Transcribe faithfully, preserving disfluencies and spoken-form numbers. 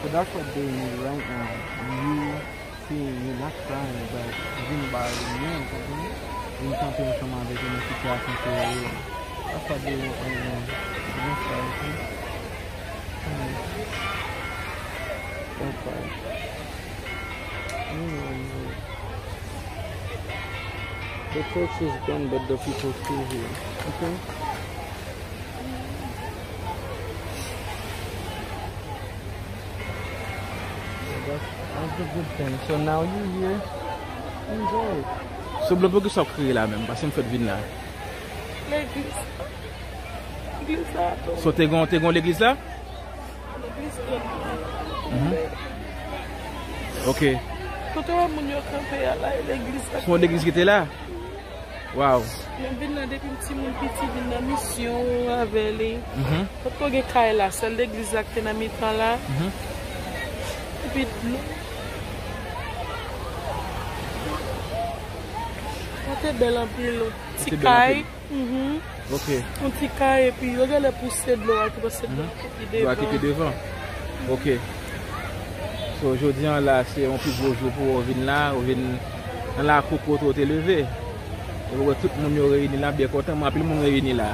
So that's what they need right now. You see, you're not crying, but vin bay men, konprann? Vin kanpe ansanm avèk yo nan sitiyasyon ke yo ye. That's what they want right now. That's what I think. Hmm. That's why. You know, you know. The church is gone, but the people still here. Okay? That's, that's a good thing. So now you here, enjoy it. So, blan, poukisa w ap kriye la menm? Paske m fèk vin la. Legliz. Legliz la tou. So, te gon, te gon legliz la? Legliz la. Mhm. Ok. Kote w wè moun yo kanpe a la, e legliz la. Se yon legliz ki te la? Wow. Mwen vin la depi m timoun piti, vin nan misyon avè li. Mhm. Potko gen kay la, sèl legliz la ki te nan mitan la. Mhm. Epi dlo. Sa te bèl anpil. Ti kay. Mhm. Ok. Yon ti kay, epi yo genlè pouse dlo a tou, paske dlo a te pi devan. Dlo a te pi devan. Ok. So, jodi an la, se yon pi gwo jou pou ou vin la, ou vin nan lakou kote ou te leve. E ou wè tout moun yo reyini la, byen kontan, men anpil moun reyini la.